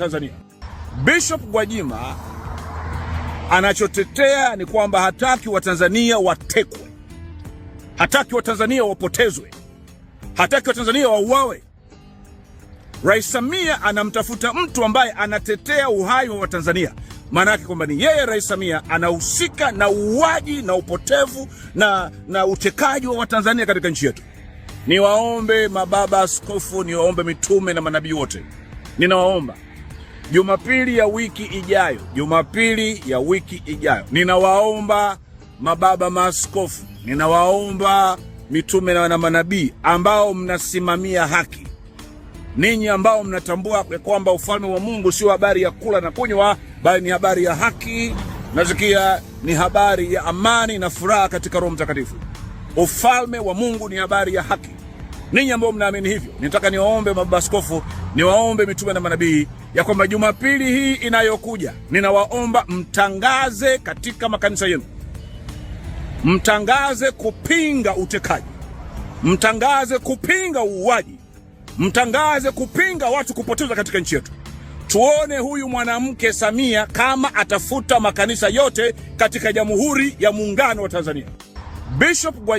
Tanzania. Bishop Gwajima anachotetea ni kwamba hataki Watanzania watekwe, hataki Watanzania wapotezwe, hataki Watanzania wauawe. Rais Samia anamtafuta mtu ambaye anatetea uhai wa Watanzania. Maana yake kwamba ni yeye Rais Samia anahusika na uuaji na upotevu na utekaji wa Watanzania katika nchi yetu. Niwaombe mababa askofu, niwaombe mitume na manabii wote, ninawaomba Jumapili ya wiki ijayo, Jumapili ya wiki ijayo, ninawaomba mababa maaskofu, ninawaomba mitume na manabii ambao mnasimamia haki, ninyi ambao mnatambua kwamba ufalme wa Mungu sio habari ya kula na kunywa, bali ni habari ya haki, nasikia ni habari ya amani na furaha katika Roho Mtakatifu. Ufalme wa Mungu ni habari ya haki. Ninyi ambao mnaamini hivyo, nitaka niwaombe mababa askofu, niwaombe mitume na manabii ya kwamba Jumapili hii inayokuja, ninawaomba mtangaze katika makanisa yenu, mtangaze kupinga utekaji, mtangaze kupinga uuaji, mtangaze kupinga watu kupotezwa katika nchi yetu. Tuone huyu mwanamke Samia kama atafuta makanisa yote katika Jamhuri ya Muungano wa Tanzania. Bishop Gwajima